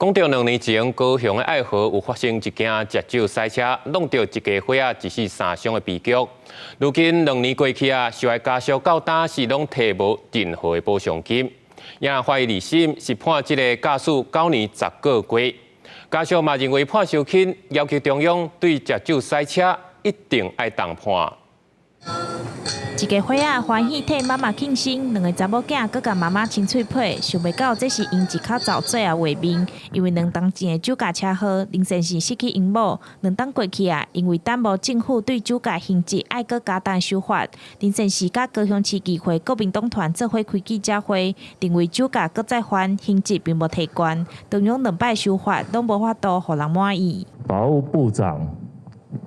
講著2年前，高雄的愛河有發生一件食酒駛車，弄著一家伙仔一死三傷的悲劇。如今兩年過去啊，受害家屬到今是攏提無任何的補償金。也法院二審是判這個駕駛9年10個月。家屬嘛認為判傷輕，要求中央對食酒駛車一定愛重判。一家伙仔歡喜替媽媽慶生，兩個查某囝閣共媽媽親喙皮，想袂到這是𪜶一口罩最後畫面。因為2冬前的酒駕車禍，林先生失去𪜶某，兩冬過去啊，因為等無政府對酒駕刑責愛閣加重修法，林先生佮高雄市議會國民黨團做伙開記者會，認為酒駕閣再犯，刑責並無提懸，中央兩擺修法攏無法度予人滿意。法務部長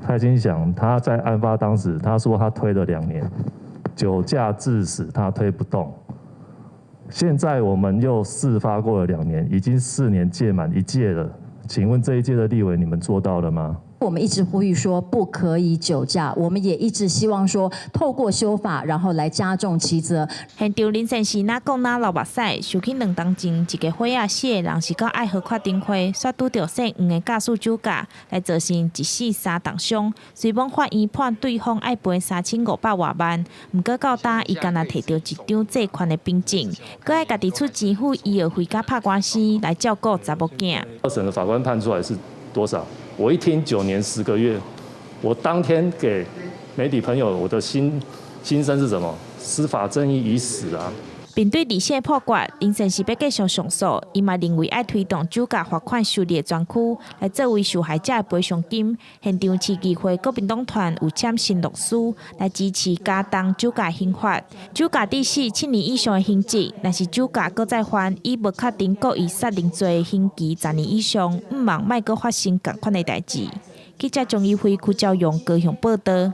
蔡清祥，他在案發當時，他說他推了2年，酒駕致死，他推不動。現在我們又事發過了兩年，已經4年屆滿一屆了。請問這一屆的立委，你們做到了嗎？我們一直呼籲說不可以酒駕，我們也一直希望說透過修法，然後來加重其責。現場林先生哪講哪流目屎，想起2冬前一家伙仔四個人是到愛河看燈會，煞拄著姓黃的駕駛酒駕，來造成一死三重傷。雖罔法院判對方愛賠3500外萬，毋過到今伊干焦提著一張借款的憑證，閣愛家己出錢付醫藥費佮拍官司來照顧查某囝。二審的法官判出來是多少？我一聽9年10個月，我當天給媒體朋友我的心聲是什麼？司法正義已死啊！面對二審判決，林先生欲繼續上訴，伊嘛認為愛推動酒駕罰款修例專區，來作為受害者的賠償金。現場市議會國民黨團有簽新律師來支持加重酒駕刑罰。酒駕致死7年以上的刑責，若是酒駕閣再犯，以無確定故意殺人罪的刑期10年以上，毋望莫閣發生仝款的代誌。記者張怡輝、柯昭勇高雄報導。